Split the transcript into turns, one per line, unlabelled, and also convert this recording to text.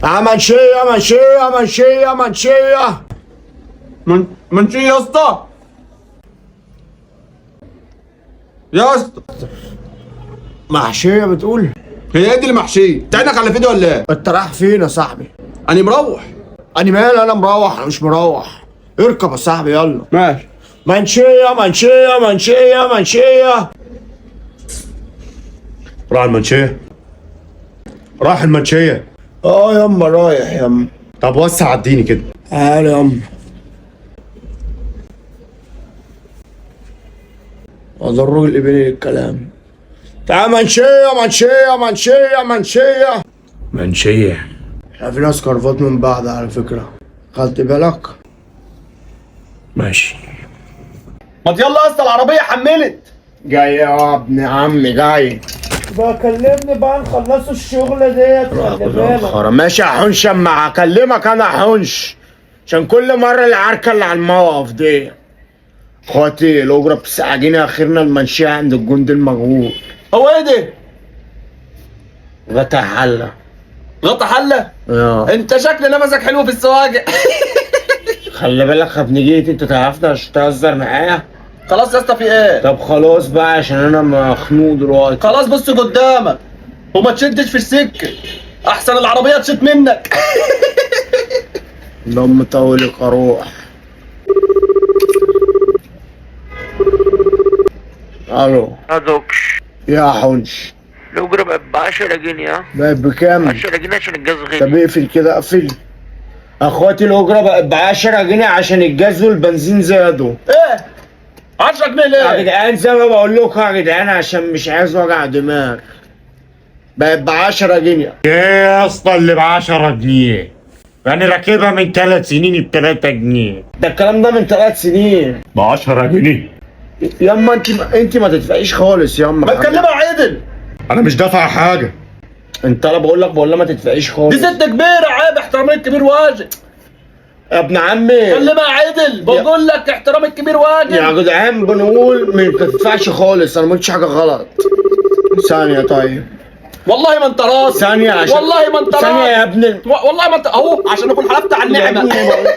منشية منشية منشية منشية.
منشية يا اسطى، يا اسطى.
محشية بتقول؟
هي ايه دي اللي محشية؟ انت عينك على فيديو ولا ايه؟
انت رايح فين يا صاحبي؟
انا مروح.
انا مالي، انا مروح، انا مش مروح. اركب يا صاحبي يلا.
ماشي.
منشية منشية منشية منشية.
راح المنشية، راح المنشية.
اه يما رايح يما.
طب وسع عديني كده.
تعالى يما. هذا الراجل قبل الكلام. تعال منشية منشية منشية منشية
منشية.
احنا في ناس كرفات من بعض على فكرة، خدت بالك؟
ماشي.
ما يلا يا اسطى العربية حملت.
جاي يا ابن عمي جاي.
بقى كلمني بقى نخلصوا الشغلة ديت، خلي بالك.
ماشي يا حنش، اما هكلمك انا حنش، عشان كل مرة العركة اللي على الموقف دي. اخواتي الأجرة ب9 جنيه، اخرنا المنشية عند الجندي المجهول.
هو ايه ده؟
غطا حلة.
غطا حلة؟
اه.
انت شكل نفسك حلو في السواقة.
خلي بالك يا ابن جيت، انت تعرفني عشان تهزر معايا؟
خلاص يا اسطى في ايه؟
طب خلاص بقى عشان انا مخنوق دلوقتي.
خلاص بص قدامك وما تشدش في السكة، احسن العربية تشد منك.
اللهم طولك اروح. الو
ادوكش.
يا حنش.
الأجرة بقت ب10 جنيه. ها؟
بقت بكام؟
10 جنيه عشان الجاز
طب
غالي.
اقفل كده، اقفل. اخواتي الاجرة بقت ب10 جنيه عشان الجاز والبنزين زادوا.
ايه؟ 10 جنيه
يا
ليه؟
جدعان زي ما بقول لكم يا جدعان، عشان مش عايز وجع دماغ، بقت ب10 جنيه.
ايه يا اسطى اللي ب10 جنيه؟ انا راكبها من 3 سنين ب3 جنيه.
ده الكلام ده من 3 سنين.
ب10 جنيه؟
ياما انت ما تدفعيش خالص ياما.
ما تكلمها عدل.
انا مش دافع حاجة.
انت انا بقول لك، بقول لها ما تدفعيش
دي
خالص.
ست كبيرة، عيب، احترام الكبير واجب.
يا ابن عمي
كلمها عدل، بقول لك احترام الكبير واجب.
يا جدعان بنقول ما تدفعش خالص، انا ما قلتش حاجة غلط. ثانية طيب.
والله ما انت راضي.
ثانية عشان
والله ما انت
ثانية
راضي.
يا ابن
والله ما انت اهو، عشان اكون حلفت على
يا
النعمة.
ابني.